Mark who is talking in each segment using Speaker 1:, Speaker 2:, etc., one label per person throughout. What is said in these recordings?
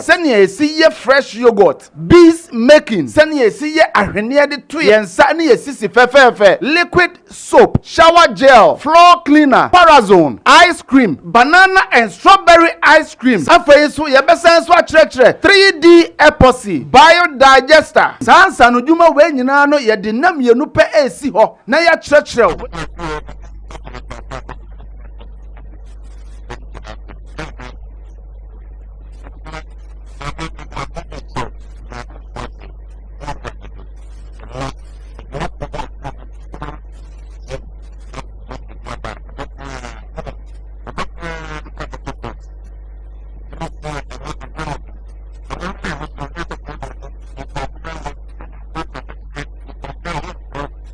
Speaker 1: Yogurt, sɛnea yɛsi yɛ fresh yogurt, beads making, sɛnea yɛsi yɛ ahwenneɛ de to yɛn nsa ne yɛ sisi fɛfɛɛfɛ, liquid soap, shower gel, floor cleaner, parazone, ice cream, banana and strawberry ice cream. Afei nso yɛbɛsan so akyerɛkyerɛ 3D epoxy, biodigester. Saa nsanodwuma wei nyinaa no, yɛde nam mmienu pɛ esi hɔ na yɛakyerɛkyerɛ wo.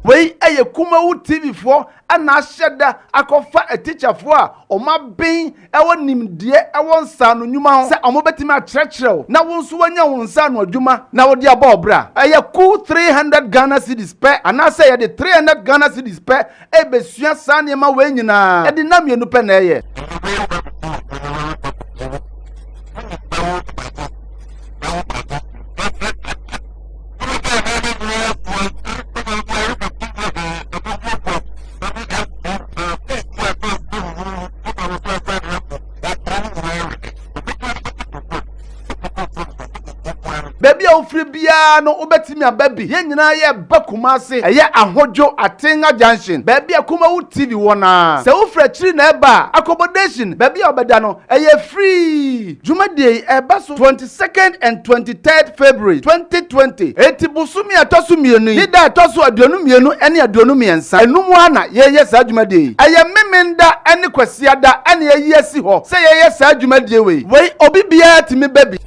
Speaker 1: Wei yɛ Kumawu TV foɔ ɛna ahyɛ da akɔfa atikyafoɔ a wɔn aben ɛwɔ nimdeɛ ɛwɔ nsaano nnwuma ho sɛ wɔn bɛtumi akyerɛkyerɛ wo na wo nso wanya wo nsaano adwuma na wode abɔ ɔbra. Ɛyɛ ku 300 Ghana cedis pɛ, anaasɛ yɛde 300 Ghana cedis pɛ ɛbɛsua saa nneɛma wei nyinaa. Ɛde nam mmienu pɛ na ɛyɛ. Baabi a wofiri biara no, wobɛtumi aba bi. Yɛn nyinaa yɛ ba Kumase, ɛyɛ Ahodwo Atenga Junction, baabi a Kumawu TV wɔ naa. Sɛ wofiri akyiri na ɛba a, accommodation, baabi a wobɛda no, ɛyɛ free. Dwumadie yi ɛba so 22nd and 23rd February 2020. Eti bosome a ɛtɔ so 2 yi ne da a ɛtɔ so 22 ne 23 enum a na yɛyɛ saa dwumadie yi. Ɛyɛ Memenda ne Kwasiada ɛna yɛyi asi hɔ sɛ yɛyɛ saa dwumadie wei. Wei obi biara tumi ba bi.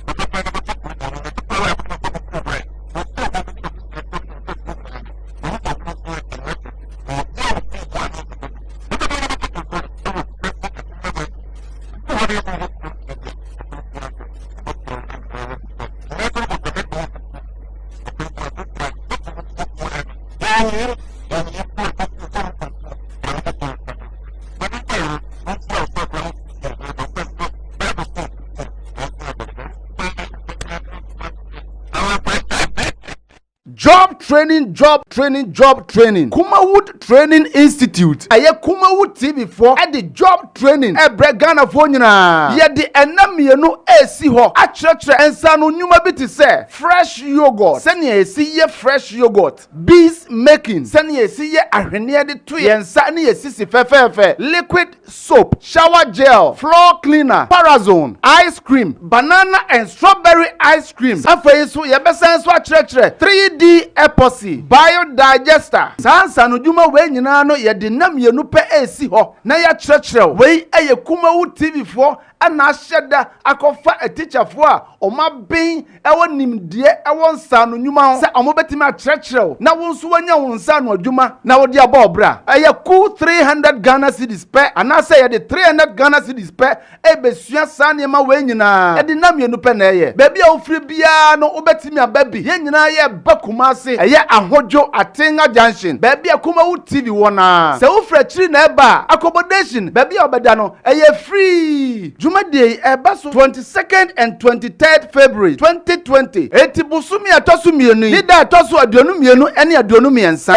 Speaker 1: Job training, job training, job training. Kumawood Training Institute, ɛyɛ Kumawood TV foɔ ɛde job training ɛbrɛ Ghanafoɔ nyinaa. Yɛde ɛna mmienu esi hɔ akyerɛkyerɛ nsano nnwuma bi te sɛ fresh yogurt, sɛnea yɛsi yɛ fresh yogurt, beads making, sɛnea yɛsi yɛ ahwenneɛ de to yɛn nsa ne yɛ sisi fɛfɛɛfɛ, liquid soap, shower gel, floor cleaner, parazone, ice cream, banana and strawberry ice cream. Afei nso yɛbɛsan so akyerɛkyerɛ 3D epoxy, biodigester. Saa nsanodwuma wei nyinaa no, yɛde nam mmienu pɛ esi hɔ na yɛakyerɛkyerɛ wo. Wei yɛ Kumawu TV foɔ ɛna ahyɛ da akɔfa atikyafoɔ a wɔn aben ɛwɔ nimdeɛ ɛwɔ nsaano nnwuma ho sɛ wɔn bɛtumi akyerɛkyerɛ wo na wo nso wanya wo nsaano adwuma na wode abɔ ɔbra. Ɛyɛ ku 300 Ghana cedis pɛ, anaasɛ yɛde 300 Ghana cedis pɛ ɛbɛsua saa nneɛma wei nyinaa. Ɛde nam mmienu pɛ na ɛyɛ. Baabi a wofiri biara no, wobɛtumi aba bi. Yɛn nyinaa yɛ ba Kumase, ɛyɛ Ahodwo Atenga Junction, baabi a Kumawu TV wɔ naa. Sɛ wofiri akyiri na ɛba a, accommodation, baabi a wobɛda no, ɛyɛ free. Dwumadie yi ɛba so 22nd and 23rd February 2020. Eti bosome a ɛtɔ so 2 yi ne da a ɛtɔ so 22 ne 23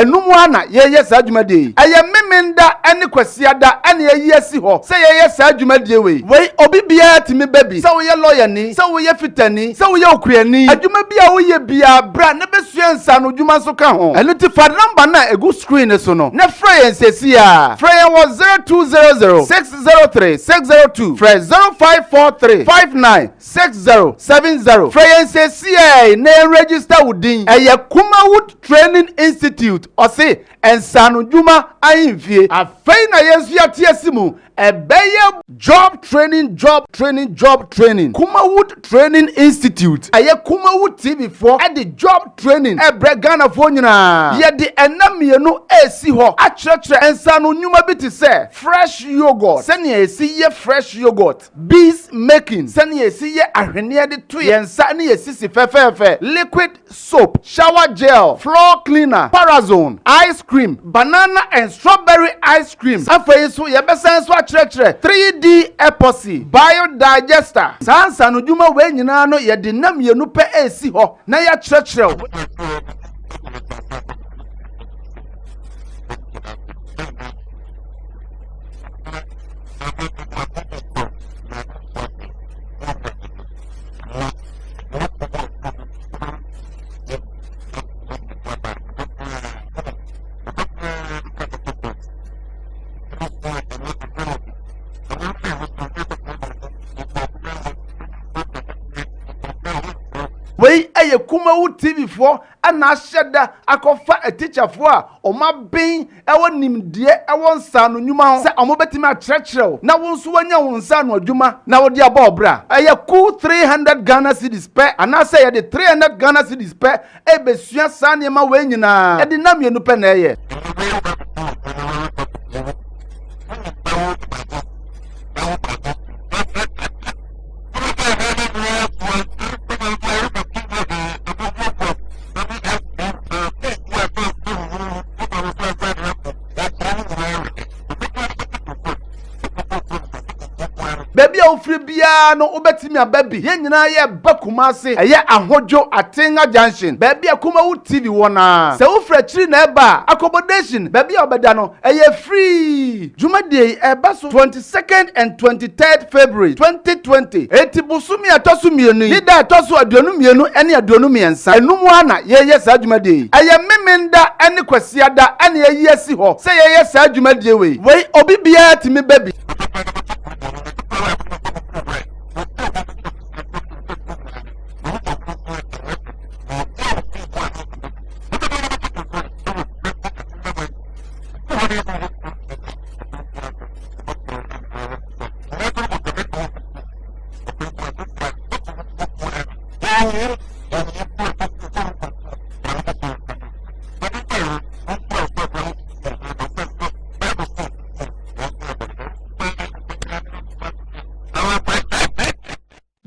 Speaker 1: enum a na yɛyɛ saa dwumadie yi. Ɛyɛ Memenda ne Kwasiada ɛna yɛyi asi hɔ sɛ yɛyɛ saa dwumadie wei. Wei obi biara tumi ba bi, sɛ woyɛ lɔyani, sɛ woyɛ fitani, sɛ woyɛ okuani, adwuma bi a woyɛ biara, bra na bɛsua nsano dwuma nso ka ho. Ɛno ti fa number no a egu screen no so no na frɛ yɛn sɛsi a. Frɛ yɛn wɔ 0200 603 602. Frɛ 0543 59 60 70. Frɛ yɛn sɛsi a na yɛn register wo din. Ɛyɛ Kumawood Training Institute, ɔse nsano dwuma ahemfie. Afei na yɛn nso yɛate asi mu. Ɛbɛyɛ job training, job training, job training. Kumawood Training Institute, ɛyɛ Kumawood TV foɔ ɛde job training ɛbrɛ Ghanafoɔ nyinaa. Yɛde ɛna mmienu esi hɔ akyerɛkyerɛ nsano nnwuma bi te sɛ fresh yogurt, sɛnea yɛsi yɛ fresh yogurt, beads making, sɛnea yɛsi yɛ ahwenneɛ de to yɛn nsa ne yɛ sisi fɛfɛɛfɛ, liquid soap, shower gel, floor cleaner, parazone, ice cream, banana and strawberry ice cream. Afei nso yɛbɛsan so akyerɛkyerɛ 3D epoxy, biodigester. Saa nsaanodwuma wei nyinaa no yɛde nna mmienu pɛ resi hɔ na yɛakyerɛkyerɛ wo. Wei yɛ Kumawu TV foɔ na ahyɛ da akɔfa atikyafoɔ a wɔn aben wɔ nimdeɛ wɔ nsaano nnwuma ho sɛ wɔbɛtumi akyerɛkyerɛ wo na wo nso woanya wo nsaano adwuma na wode abɔ wo bra. Ɛyɛ ku 300 Ghana cedis pɛ anaasɛ yɛde 300 Ghana cedis pɛ rebɛsua saa nneɛma wei nyinaa. Ɛde nna mmienu pɛ na ɛyɛ. Baabi a wofiri biara no wobɛtumi aba bi. Yɛn nyinaa yɛreba Kumasi. Ɛyɛ Ahodwo Atenga Junction, baabi a Kumawu TV wɔ no ara. Sɛ wofiri akyiri na ɛreba a, accommodation, baabi a wobɛda no, ɛyɛ free. Dwumadie yi ɛreba so 22nd and 23rd February 2020. Enti bosome a ɛtɔ so mmienu yi ne da a ɛtɔ so 22 ne 23 ɛno mu ara na yɛreyɛ saa dwumadie yi. Ɛyɛ Memenda ne Kwasiada na yɛayi asi hɔ sɛ yɛyɛ saa dwumadie wei. Wei obi biara tumi ba bi.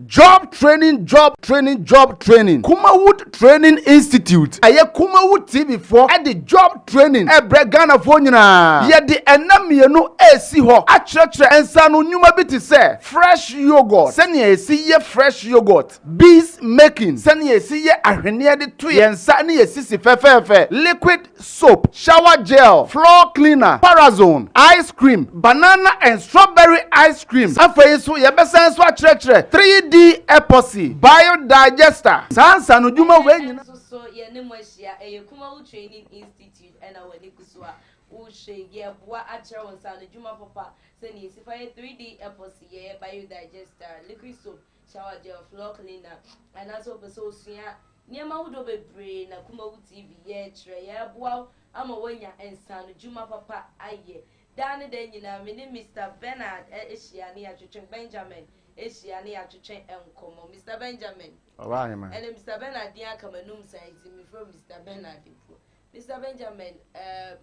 Speaker 1: Job training job training job training Kumawood Training Institute ɛyɛ Kumawood TV foɔ ɛde job training ɛbrɛ Ghanafoɔ nyinaa. Yɛde ɛna mmienu ɛresi hɔ akyerɛkyerɛ nsaano nnwuma bi te sɛ fresh yoghurt, sɛnea yɛsi yɛ fresh yoghurt, bees making, sɛnea yɛsi yɛ ahweneɛ de to yɛn nsa ne yɛn sisi fɛfɛɛfɛ, liquid soap, shower gel, floor cleaner, parazone, ice cream, banana and strawberry ice cream. Afei nso yɛbɛsan nso akyerɛkyerɛ 3D epoxy, biodigester, saa nsaanodwuma wei
Speaker 2: Ɛnnɛ
Speaker 1: nyinaa.
Speaker 2: nso so yɛne mo ahyia, ɛyɛ Kumawu Training Institute ɛna w'ani gu so a wohwɛ yi. Yɛboa akyerɛ wo nsaanodwuma papa sɛnea yɛsi fa yɛ 3D epoxy, yɛyɛ biodigester, liquid soap, shower gel, floor cleaner, anaasɛ wopɛ sɛ osua nneɛma ahodoɔ bebree na Kumawu TV yɛrekyerɛ, yɛreboa wo ama woanya nsaanodwuma papa ayɛ. Daa ne da nyinaa me ne Mr Bernard ahyia ne yɛatwetwe, Benjamin ahyia ne yɛatwetwe nkɔmmɔ. Mr Benjamin.
Speaker 1: Ɔbaa ahema.
Speaker 2: Ɛnɛ Mr Bernard din aka m'anum saa nti mefrɛ Mr Bernard mpo. Mr Benjamin,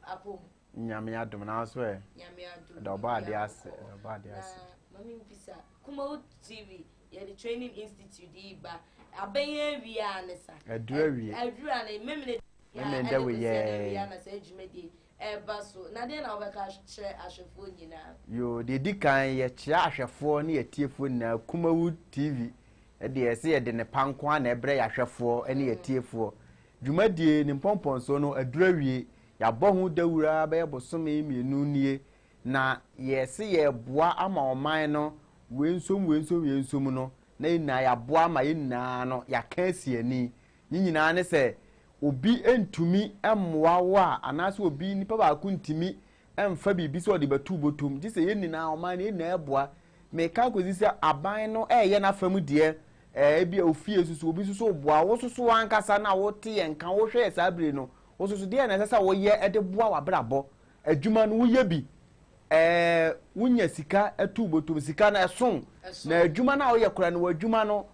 Speaker 2: apom?
Speaker 3: Nyame adom na so ɛ.
Speaker 2: Nyame adom.
Speaker 3: Ɛda ɔbɔ ade ase, ɛda ɔbɔ ade ase.
Speaker 2: Na mame mpisa, Kumawu TV yɛde training institute yi ba abɛn awie a ne sa.
Speaker 3: Aduru awie.
Speaker 2: Aduru a ne memene.
Speaker 3: Memene da wei yɛ.
Speaker 2: Na sɛ adwumadie ɛba so na deɛ na wobɛka kyerɛ ahwɛfoɔ nyinaa?
Speaker 3: Yo, deɛ di kan yɛkyerɛ ahwɛfoɔ ne yɛtiefoɔ nyinaa Kumawu TV ɛdeɛ ɛsɛ yɛde ne pa nko a na ɛbrɛ yɛahwɛfoɔ ne yɛtiefoɔ. Dwumadie ne mpɔmpɔnsoɔ no aduru awie, yɛabɔ ho dawura bɛyɛ bosome 2 nie na yɛsɛ yɛboa ama ɔman no wei nsom wei nsom wei nsom no na yɛn nyinaa yɛaboa ama yɛn nyinaa no yɛaka asi ani. Ne nyinaa ne sɛ obi ntumi mmoa wo a anaasɛ obi nipa baako ntumi mfa biribi sɛ ɔde bɛto bɔtɔm gye sɛ yɛn nyinaa ɔman no yɛn nyinaa ɛboa. Meka kɔsi sɛ aban no ɛyɛ n'afam deɛ, ebi a ofie soso obi soso boa wo soso ankasa na wote yɛn nka wohwɛ yɛ saa bere no wo soso deɛ na ɛsɛ sɛ woyɛ ɛde boa w'abrabɔ adwuma no woyɛ bi, wonya sika ɛto bɔtɔm, sika no ɛso na adwuma no a woyɛ kora no w'adwuma no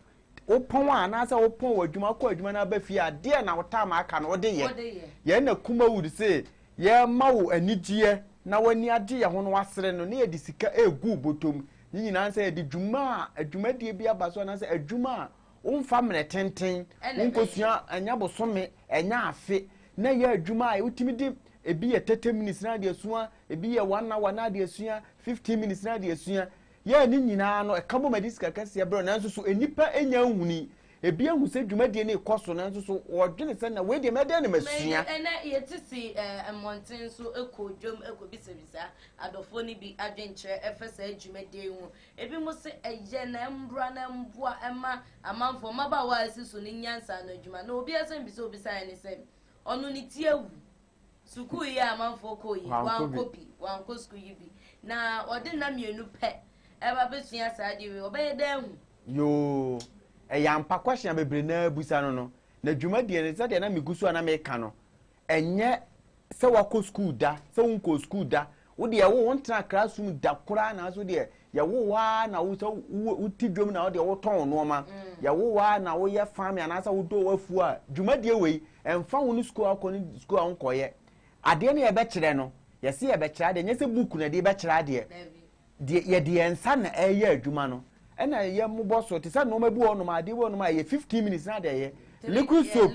Speaker 3: wopɔn a anaasɛ wopɔn w'adwuma kɔ adwuma no aba fie a deɛ na wotam aka no wode yɛ. Yɛn na Kumawood se yɛma wo anigyeɛ na w'ani agye yɛn ho no wasere no ne yɛde sika egu bɔtɔm. Ne nyinaa sɛ yɛde dwuma a adwumadie bi aba so anaasɛ adwuma a womfa mmerɛ tenten wonkosua, ɛnya bosome ɛnya afe na yɛ adwuma a wotumi de Ebi yɛ 30 minutes na ade asua, ebi yɛ 1 hour na ade asua, 15 minutes na ade asua. Yɛ ne nyinaa no ɛka bom ade sika kɛseɛ brɛ, nanso so nnipa nya nhuni. Ebi ahu sɛ dwumadie no rekɔ so, nanso so wɔdwene sɛ, na wei deɛ mɛdɛn na masua.
Speaker 2: Ɛnɛ yɛte si mmɔnten so kɔ dwam kɔbisabisa adɔfoɔ no bi adwenkyerɛ ɛfa saa dwumadie yi ho. Ebi mo se ɛyɛ na ɛmbra na ɛmboa ɛma amanfoɔ mmabaawa a ɛsi so no nya nsaano adwuma. Na obi asɛm bi sɛ obisaeɛ ne sɛ ɔno ne ti awu. Sukuu yi a amanfoɔ kɔ yi, wankɔ bi, wankɔ sukuu yi bi. Na ɔde nna 2 pɛ ɛba bɛsua saa adeɛ wei, ɔbɛyɛ dɛn ahu?
Speaker 3: Yoo, ɛyɛ ampa, question a bebree naa busa no, na dwumadie no, sɛdeɛ na megu so a na meka no, ɛnyɛ sɛ wakɔ sukuu da, sɛ wonkɔ sukuu da, wo deɛ wo wontena classroom da koraa, na so deɛ yɛwo waa na wo sɛ wote dwom na wo deɛ wotɔn nneɛma, yɛwo waa na woyɛ farming anaasɛ wodɔ wafuo a, dwumadie wei ɛmfa wo ne sukuu akɔ ne sukuu a wonkɔyɛ. Adeɛ no yɛbɛkyerɛ no, yɛse yɛbɛkyerɛ adeɛ, nyɛ sɛ book na ɛde bɛkyerɛ adeɛ, deɛ yɛde yɛn nsa na ɛyɛ adwuma no, ɛna yɛ mmobɔ so te sɛ nneɛma bi wɔ hɔnom, adeɛ bi wɔ hɔnom a ɛyɛ 15 minutes na adeɛ yɛ liquid soap.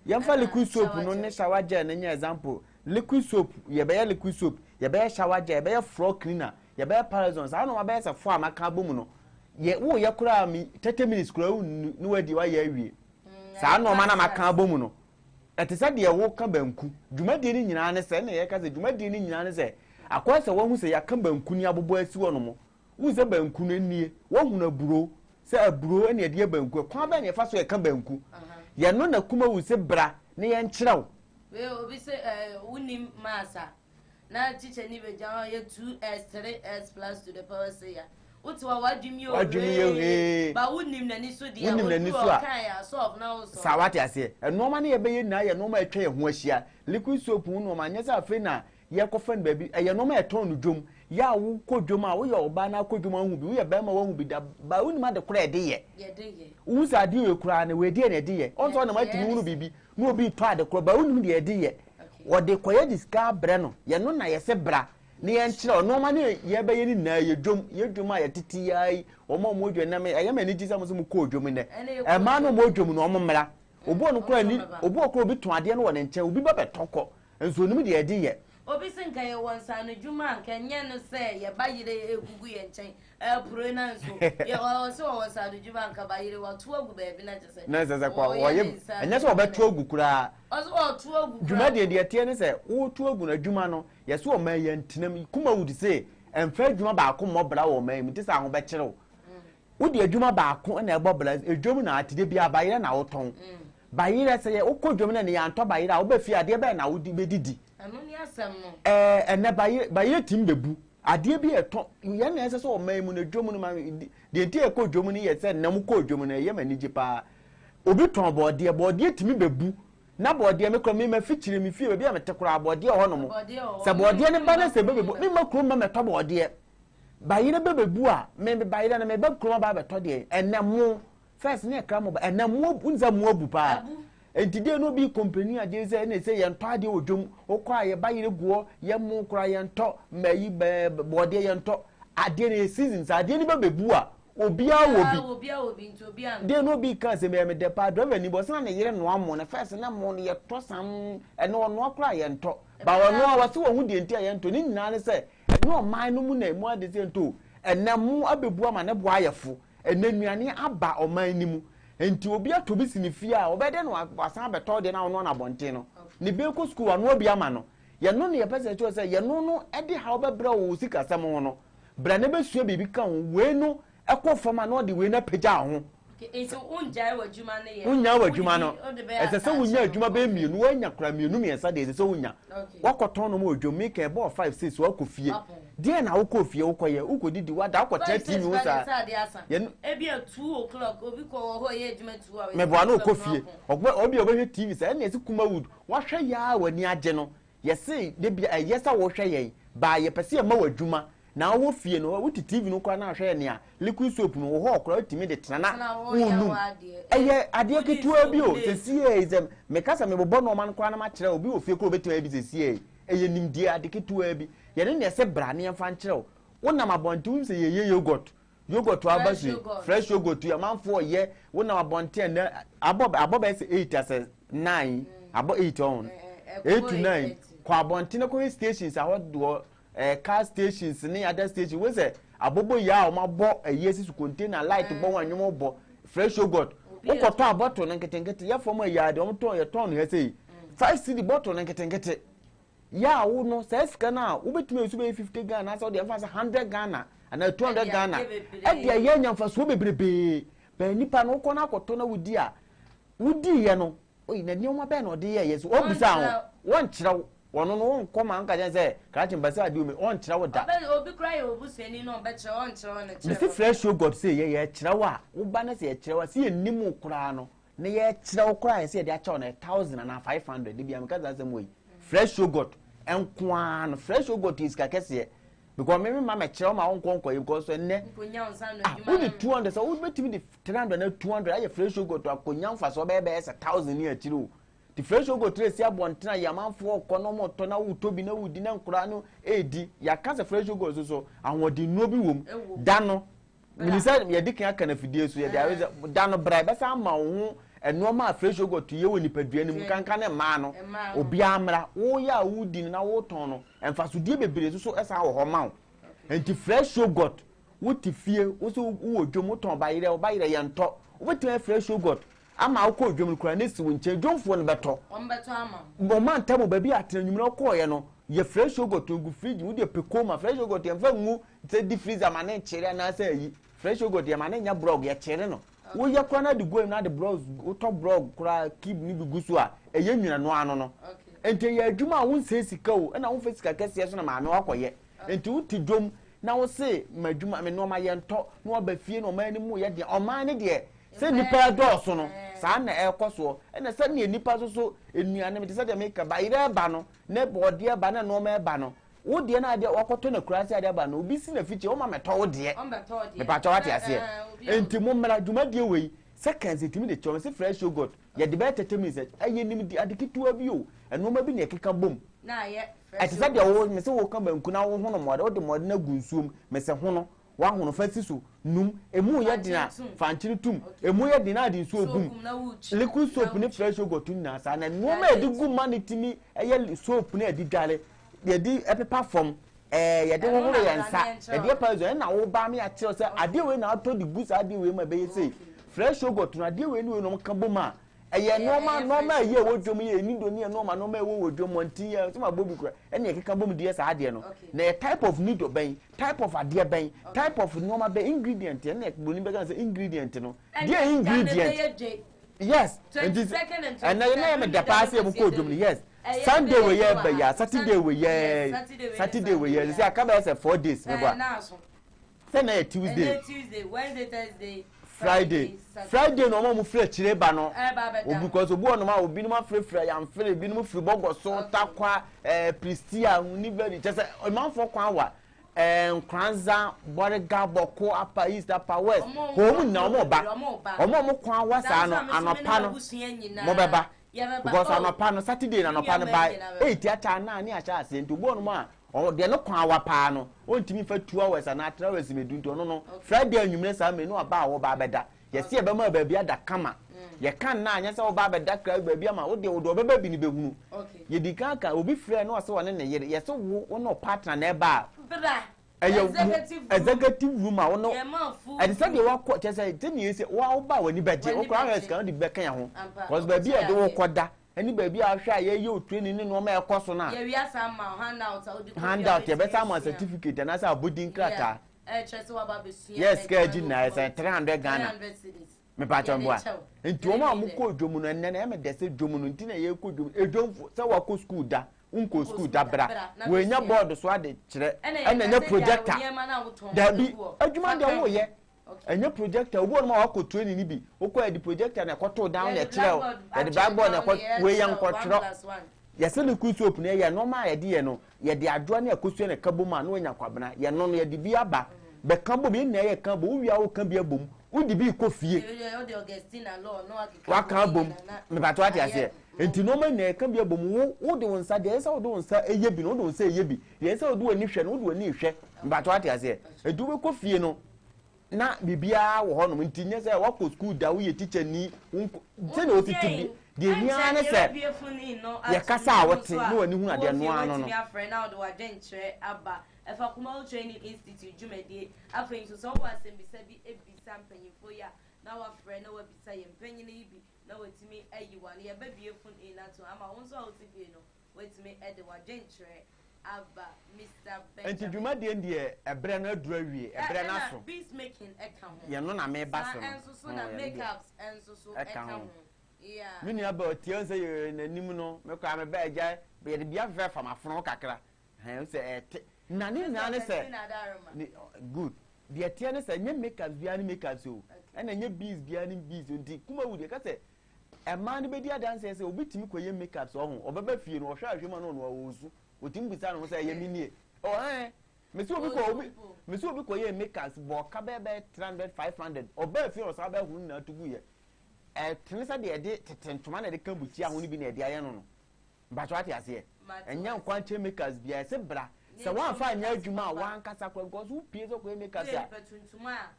Speaker 3: Yɛmfa liquid soap no ne shower gel no nyɛ example. Liquid soap, yɛbɛyɛ liquid soap, yɛbɛyɛ shower gel, yɛbɛyɛ floor cleaner, yɛbɛyɛ Parazone. Saa nneɛma bɛyɛ sɛ fo a maka abɔ mu no, yɛ woyɛ koraa mi 30 minutes koraa wonnu ne wadi wayɛ awie. Saa nneɛma na maka abɔ mu no, ɛte sɛ deɛ woka banku. Dwumadie no nyinaa ne sɛ, ɛna yɛka sɛ dwumadie no nyinaa ne sɛ akɔyɛ sɛ wahu sɛ yɛaka banku ni abobɔ asi hɔ nom. Wohu sɛ banku no nie, woahunu aburo sɛ aburo ɛna yɛde yɛ banku. Ɛkwan bɛn na yɛfa so yɛka banku? Yɛno na Kumawu sɛ bra na yɛnkyerɛ wo.
Speaker 2: Wei obi sɛ wonim maasa na teacher ni bɛgya hɔ yɛ 2s 3s plus to the power say ya wote hɔ wadwem yɛ
Speaker 3: ohwee
Speaker 2: ba wonim n'ani so deɛ
Speaker 3: wonim n'ani so a
Speaker 2: ɔkan a solve na wo solve.
Speaker 3: Saa, wate aseɛ. Nneɛma no yɛbɛyɛ nyinaa yɛ nneɛma a atwa yɛn ho ahyia. Liquid soap ho nneɛma nyɛ sɛ afei na yɛkɔfa no baabi, ɛyɛ nneɛma a yɛtɔn no dwom. Yɛ a wokɔ dwom a, woyɛ ɔbaa na akɔ dwom a wohu bi, woyɛ barima woahu bi da, ba wonim ade korɔ a ɛde yɛ. Wohu sɛ adeɛ wei koraa no, wei deɛ na ɛde yɛ. Ɔn sɛ ɔnam atumi hunu biribi na obi retɔ ade korɔ, ba wonim deɛ ɛde yɛ. Wɔde kɔyɛ de sika abrɛ no, yɛno na yɛsɛ bra na yɛnkyerɛ nneɛma no yɛbɛyɛ no nyinaa. Yɛ dwom, yɛ dwom a yɛtete yɛ yi, wɔn a wɔn dwom nam, ɛyɛ ma ani gye sɛ mo sɛ mo kɔɔ dwom nnɛ. Ɛmaa no wɔn dwom no wɔn mmra. Obi wɔ no koraa ni, obi wɔ koraa obi tɔn adeɛ no wɔ ne nkyɛn, obi ba bɛtɔ kɔ, nso onim deɛ ɛde yɛ.
Speaker 2: Obi sɛ nka yɛwɔ nsaano dwuma a nka nyɛ no sɛ yɛba yere egugu yɛn nkyɛn ɛpure na nso yɛ ɔwɔ sɛ wɔwɔ nsaano dwuma nka ba yere wato agu baabi na kyɛ sɛ
Speaker 3: na sɛ sɛ kɔ wɔyɛ, ɛnyɛ sɛ wɔbɛto agu koraa.
Speaker 2: Ɔsɛ wɔto agu koraa.
Speaker 3: Dwumadie deɛ teɛ ne sɛ woto agu no adwuma no, yɛsɛ ɔman yɛn ntenam. Kumawood sɛ ɛmfa adwuma baako mmɔ bra wɔ ɔman yi mu nti sɛ ahobɛkyerɛw wode adwuma baako na ɛbɔ bra. Edwom na ate de bia bayerɛ na wotɔn bayerɛ, sɛ yɛ wokɔ dwom na ne yɛantɔ bayerɛ a, wobɛ fie adeɛ bɛyɛ na wode bɛdidi.
Speaker 2: Ɛno ne asɛm no.
Speaker 3: Ɛnɛ bayerɛ, bayerɛ tim bɛbu adeɛ bi ɛtɔ yɛn na ɛsɛ sɛ ɔman mu no dwom no ma deɛ nti ɛkɔ dwom no yɛ sɛ nnam kɔ dwom no ɛyɛ ma anigye paa. Obi tɔn bɔɔdeɛ, bɔɔdeɛ tumi bɛbu na bɔɔdeɛ me kora me ma fikyire me fie baabi a mete koraa bɔɔdeɛ wɔ hɔ nom. Sɛ bɔɔdeɛ no ba na sɛ bɛbɛbu, me ma kurom ma mɛtɔ bɔɔdeɛ. Bayerɛ bɛbɛbu a, me bayerɛ no meba kurom aba abɛtɔ deɛ. Ɛnɛ mo first ne ɛkra mo ba, ɛnɛ mo abu nsa mo abu paa. Nti deɛ no obi kɔmpani adeɛ sɛ ɛna sɛ yɛntɔ adeɛ wɔ dwom, wokɔ a yɛba yerɛ guɔ, yɛ mo koraa yɛntɔ mmayi bɛɛ bɔɔdeɛ yɛntɔ adeɛ no yɛ season sɛ adeɛ no bɛbɛbu a obiara wɔ bi. Deɛ no obi ka sɛ mɛyɛ me dɛ paa, driver ni bɔ sɛ na ne yere noa mo no first na mo no yɛtɔ sam, ɛno ɔnoa koraa yɛntɔ ba ɔnoa wɔse wɔn ho deɛ nti a yɛntɔ ne nyinaa ne sɛ ɛnyɛ ɔman no mu na emu ade sɛ nto. Ɛnɛ mo abɛbu ama ne bo ayɛ fo, ɛnɛ nnuane aba ɔman no mu nti obi atɔ bi si ne fie a ɔbɛyɛ dɛ na wasan abɛtɔ deɛ na ɔnoa no abɔnten no ne bɛɛ kɔ sukuu wanoa bi ama no. Yɛno ne yɛpɛ sɛ ɛkyerɛ sɛ yɛno no ɛde haw bɛbrɛ wɔ sikasɛm ho no, brɛ ne bɛsua biribi ka ho, wei no ɛkɔ fam a na ɔde wei no apagya ho.
Speaker 2: Nti wongyae w'adwuma no yɛ?
Speaker 3: Wonyae w'adwuma no, ɛsɛ sɛ wonya adwuma bɛyɛ mmienu, woanya kora mmienu mmiɛnsa deɛ ɛsɛ sɛ wonya. Wakɔtɔn nom wɔ dwom, meka ɛbɔɔ 5 6 wakɔ fie. Deɛ na wokɔ fie wokɔyɛ, wokɔdidi, wada, wokɔtena TV ho saa.
Speaker 2: Ebi a 2 o'clock obi kɔ wɔ hɔ yɛ adwuma 2 hours.
Speaker 3: Meboa no wokɔ fie, obi a ɔbɛhwɛ TV saa, ɛna ɛsɛ Kumawood, wahwɛ yɛ a w'ani agye no, yɛse de bia ɛyɛ sɛ wohwɛ yɛn, baa yɛpɛ sɛ yɛma w'adwuma na wowɔ fie no, wote TV no koraa na ahwɛ nea liquid soap no wɔ hɔ koraa wotumi de tena na wonum. Ɛyɛ adeɛ ketewa bi o, sɛsie sɛ meka sɛ mebobɔ nneɛma no koraa na makyerɛ obi wɔ fie koraa obɛtumi ayɛ bi sɛsie. Ɛyɛ nimdeɛ ade ketewa bi, yɛne nea ɛsɛ bra ne yɛmfa nkyerɛ wo. Wonam abɔnten wonim sɛ yɛyɛ yogurt, yogurt aba so yi, fresh yogurt yi amanfoɔ yɛ. Wonam abɔnten na abɔ abɔ bɛyɛ sɛ 8 asɛ 9, abɔ 8 ɔn 8 to 9. Kɔ abɔnten na kɔhwɛ stations ahodoɔ, car stations ne other stations. Wo sɛ abobo yi a wɔabɔ ayi asi so, container light bɔ wɔn, anwom bɔ, fresh yogurt. Wokɔtɔ a, bottle no nketenkete yɛ fam ayi a deɛ wɔtɔn, yɛtɔn no yɛ sɛ yi 5 cedi bottle no nketenkete yɛ a, wo no saa sika no a wobɛtumi ayi so bɛyɛ 50 Ghana, sɛ wode ɛmfa sɛ 100 Ghana anaa 200
Speaker 2: Ɛde
Speaker 3: Ghana
Speaker 2: ayɛ bebree.
Speaker 3: Ɛde ayɛ anyamfasoɔ bebrebee bɛn nipa no. Wokɔ no akɔtɔ na wodi a, wodiiɛ no oyi na nneɛma bɛn na ɔde yɛɛyɛ so ɔbusa ho, wɔnkyerɛ wo. Wɔno no wɔnkɔ ma nka kyɛn sɛ krakye mpɛ sɛ adeɛ omi, ɔnkyerɛ wo da.
Speaker 2: Ɔbɛ obi kura yɛ obusuani na ɔbɛkyerɛ, ɔnkyerɛ wo ne kyerɛ.
Speaker 3: Mesi fresh yogurt sɛ yɛkyerɛ wo a, woba no sɛ yɛkyerɛ wo a, sɛ yɛnim wo koraa no na yɛkyerɛ wo koraa, yɛ sɛ yɛde akyɛw no 1000 anaa 500 de bia. Meka saa asɛm wɔ yi, fresh yogurt nkoaa no, fresh yogurt yɛ sika kɛseɛ because me ma mɛkyerɛ wo ma wonkɔ nkɔyɛ because ɛnnɛ
Speaker 2: nkonya wo nsa no
Speaker 3: ah
Speaker 2: adwuma
Speaker 3: wode
Speaker 2: no.
Speaker 3: 200 sɛ wobɛtumi de 300 na 200 ayɛ fresh yogurt akɔnya mfasoɔ bɛyɛ sɛ 1000 ne akyiri o. Nti fresh yogurt esi abɔnten a, yɛamanfoɔ kɔ na ɔmɔtɔ na wotɔ bi na wodi na nkoraa no edi. Yɛaka sɛ fresh yogurt so so ahoɔden nnuro bi wɔ mu.
Speaker 2: Ɛwɔ mu.
Speaker 3: Da no mini sɛ yɛde kan aka na fidie so yɛde ayɛ sɛ da no bra, yɛbɛsa ama wo ho nneɛma a fresh yogurt yɛ wɔ nipadua no mu kankan ne mmaa no.
Speaker 2: Mmaa no.
Speaker 3: Obiara mmra, woyɛ a wodi no na wotɔn no, mfasodeɛ bebree nso so ɛsan wɔ hɔ ma wo. Nti fresh yogurt, wote fie, woso wowɔ dwom, wotɔn bayerɛ, wo bayerɛ yɛntɔ, wobɛtumi ayɛ fresh yogurt ama wokɔ dwom no koraa ne si wo nkyɛn, dwomfoɔ no bɛtɔ.
Speaker 2: Wɔn bɛtɔ ama wo.
Speaker 3: Ɔma ntam baabi a atena nwumuna kɔɔyɛ no, yɛ fresh yogurt no gu fridge mu. Wode pɛ koma fresh yogurt, yɛmfa ngu sɛ di freezer ma ne nkyere anaasɛ ayi. Fresh yogurt yɛ ma ne nyɛ blog, yɛkyere no. Woyɛ koraa na de gu anim na de blog, wotɔ blog koraa cube ne bi gu so a, ɛyɛ nwina no ano no. Nti ɛyɛ adwuma a wonsɛe sika o, ɛna womfa sika kɛseɛ so na maame wakɔyɛ. Nti wote dwom na wose ma adwuma me nneɛma yɛntɔ na waba fie na ɔman no mu yɛ deɛ, ɔman no deɛ sɛ nipa ɛdɔɔso no saa na ɛrekɔ soɔ. Ɛna sɛdeɛ nipa nso so nnuane te sɛ deɛ meka bayerɛ ɛba no ne bɔɔdeɛ ɛba ne nneɛma ɛba no, wo deɛ no adeɛ wakɔtɔ no akura ase adeɛ aba no, obi si na fikyɛ wɔma mɛtɔ wo deɛ.
Speaker 2: Ɔmbɛtɔ wo deɛ.
Speaker 3: Mepatɔ wate aseɛ?
Speaker 2: Ɛɛ, obi a-
Speaker 3: Nti mo mmara dwumadie wei seconds etumi de kyɛw sɛ fresh yogurt yɛde bɛyɛ 30 minutes. Ɛyɛ nim di ade ketewa bi o, nneɛma bi na ɛkeka bom.
Speaker 2: Na ayɛ fresh.
Speaker 3: Ɛte sɛ deɛ wo mese wo ka banku na wo hono mɔde, wode mɔde no agu nsuom, mese hono wahono fa si so num, emu yɛ den a
Speaker 2: Fa nkyene tum.
Speaker 3: Fa nkyene tum, emu yɛ den a de nsuo
Speaker 2: Nsuo
Speaker 3: gum.
Speaker 2: gum na wotwi.
Speaker 3: Liquid soap
Speaker 2: Na
Speaker 3: ne
Speaker 2: wotwi.
Speaker 3: fresh yogurt nyinaa saa na nneɛma a yɛde gu ma ne timi ɛyɛ soap ne yɛde dware, yɛde ɛpepa fam, yɛde
Speaker 2: Ɛno
Speaker 3: hohoro
Speaker 2: na
Speaker 3: yɛn
Speaker 2: mmara
Speaker 3: nsa
Speaker 2: ne yɛnkyerɛ
Speaker 3: yɛde
Speaker 2: wo.
Speaker 3: ɛpa nsuo. Ɛna wo ba mi akyerɛw sɛ adeɛ wei na atɔ de gu saa adeɛ wei ma ɛbɛyɛ sei fresh yogurt no, adeɛ wei ne wei na ɔmo ka bom a ɛyɛ nneɛma
Speaker 2: ɛyɛ
Speaker 3: nneɛma a
Speaker 2: fresh
Speaker 3: ɛyɛ ɛwɔ dwom yɛ nido ne yɛ nneɛma nneɛma ɛwɔ wɔ dwom wɔn yɛ sɛ ma bɔ bi kura ɛna yɛkeka bom de yɛ saa adeɛ no. Na yɛ type of nido bɛn, type of adeɛ bɛn, type of nneɛma bɛn, ingredient ɛna buroni bɛka sɛ ingredient no deɛ ingredient. Yes, nti ɛnna yɛn yɛ mi da paa sɛ yɛ kɔ dwom no. Yes, Sunday wɔ yɛ bɛ yɛ, Saturday wɔ yɛ, Saturday wɔ yɛ sɛ aka bɛyɛ sɛ 4 days mɛ bɔ a sɛ na yɛ Tuesday.
Speaker 2: Tuesday, Wednesday, Thursday,
Speaker 3: Friday. Friday na ɔmo a mo firi akyire ba no obi because obi wɔ nom a obinom afirafira yamfere, ebinom firi bɔgɔ so, Takwa, Prestea University, kyɛ sɛ ɔmanfoɔ kwan wa Nkranza, Bɔrega, Bɔko, Upper East, Upper West, kɔn mu nyinaa ɔmo ba. Ɔmo a ɔmo kwan wa saa no, anɔpa no mo bɛba because anɔpa no, Saturday na anɔpa no by 8 ata 9 ne ahyɛ aseɛ. Nti obi wɔ nom a ɔwɔ deɛ no kwan wa paa no, ɔntumi nfa 2 hours anaa 3 hours mɛdu. Nti ɔno no Friday anwummerɛ saa mɛ no aba a wɔba abɛda, yɛsi yɛbɛma baabi ada kama. Yɛka nna anyɛ sɛ wɔba abɛda kra baabi ama wo deɛ, wo deɛ ɔbɛba bi ne bɛhunu. Yɛdi kan ka obi frɛ no ɔsɛ ɔne ne yere, yɛsɛ wo ne ɔpartner na ɛba a, ɛyɛ executive room a wo no ɛde sɛ deɛ wakɔ kyɛ sɛ sɛdeɛ yɛsɛ wa woba a w'ani bɛgye wo koraa, hwɛ sika no de bɛka yɛn ho cause baabi a yɛde wo kɔ da ɛne baabi a ahwɛ a yɛyɛ o training ne nneɛma ɛkɔ so no a, handout yɛbɛsa ama certificate anaasɛ abodin krataa. Yes, sika agyi na ɛsɛ 300 Ghana mepatwa mboa. Nti wɔn a wɔkɔ dwom no ɛnɛ na ɛmɛ dɛ sɛ dwom no nti na yɛkɔ dwom edwomfo sɛ wakɔ school da, nkɔ school da, bra wɔnya board so ade kyerɛ, ɛna ɛnyɛ projector dabi, adwuma deɛ wɔyɛ ɛnyɛ projector. Obi wɔ nom a wakɔ training ni bi, wokɔ yɛde projector na ɛkɔto down na ɛkyerɛ o, yɛde blackboard na ɛkɔ wei yɛ nkɔtwerɛ. Yɛsɛ liquid soap no yɛ nneɛma a yɛde yɛ no, yɛde adwoa ne akosua na ɛka bom a na wɔnya kwabena. Yɛno no yɛde bi aba bɛka bom, yɛn nyinaa yɛ ka bom. Wowia woka bi abom, wode bi kɔ fie waka abom. Mepatɔ ate aseɛ? Nti nneɛma nyinaa yɛka bi abom. Wo wode wo nsa deɛ, ɛsɛ sɛ wode wo nsa ɛyɛ bi no, wode wo nsa ɛyɛ bi deɛ, ɛsɛ sɛ wode w'ani hwɛ no, wode w'ani hwɛ. Mepatɔ ate aseɛ? Nti wobɛkɔ fie no na biribiara wɔ hɔnom. Nti nyɛ sɛ wakɔ school da, woyɛ teacher ni, sɛdeɛ wotete bi. Deɛ ɛhia ara ne sɛ yɛkasa a wote na w'ani hunu adeɛ no ara no no.
Speaker 2: Wotumi afrɛ na wode w'adwenkyerɛ aba ɛfa Kumawu Training Institute dwumadie. Afei nso sɛ wowɔ asɛmbisa bi bisa mpanyinfoɔ yi a na wafrɛ na wabisa yɛn mpanyin yi bi na watumi ayi w'ano. Yɛbɛbue phone in ato ama wo nso a wote fie no watumi de w'adwenkyerɛ aba Mister
Speaker 3: Nti
Speaker 2: Benjamin.
Speaker 3: dwumadie no deɛ ɛberɛ no aduru awie, ɛberɛ no
Speaker 2: Ɛna
Speaker 3: aso.
Speaker 2: beads making ɛka ho.
Speaker 3: Yɛn no na meba
Speaker 2: Saa
Speaker 3: so no.
Speaker 2: nso so
Speaker 3: Ho,
Speaker 2: na
Speaker 3: yɛn deɛ
Speaker 2: makeups nso so
Speaker 3: ɛka
Speaker 2: ɛka
Speaker 3: ho.
Speaker 2: ho. Yeah.
Speaker 3: Me nua bɛ ɔtie sɛ yɛ n'anim no, me koraa me bɛ agya yɛde bia fɛfɛ fa m'afono kakra. Hɛn sɛ ɛte. Na ne nyinaa ne sɛ ne good. Deɛ ɛteɛ ne sɛ nyɛ makeups biara ne makeups o. Ɛna nyɛ beads biara ne beads o. Nti Kumawu deɛ ka sɛ mmaa no bɛdi adanseɛ sɛ obi tumi kɔyɛ makeups ɔho ɔbɛba fie no ɔhwɛ ahwɛ mu a na ɔno ɔresu. Ɔtumi bisa ne ho sɛ ɛyɛ me nie. Ɔ ɛn mesi obi kɔ obi mesi obi kɔyɛ makeups bɔ ɔka bɛyɛ bɛyɛ 300 500 ɔbaa fie na ɔsan bɛhunu nyinaa to gu yɛ. Ɛtene sɛ deɛ yɛde tete ntoma na yɛde ka bukyia ho no bi na yɛde ayɛ no no. Mpakyɛ wate aseɛ? Ɛnyɛ nkwankyɛn makers biara ɛsɛ bra sɛ woamfa anyɛ adwuma a wankasa koraa because wopie sɛ kɔyɛ makers a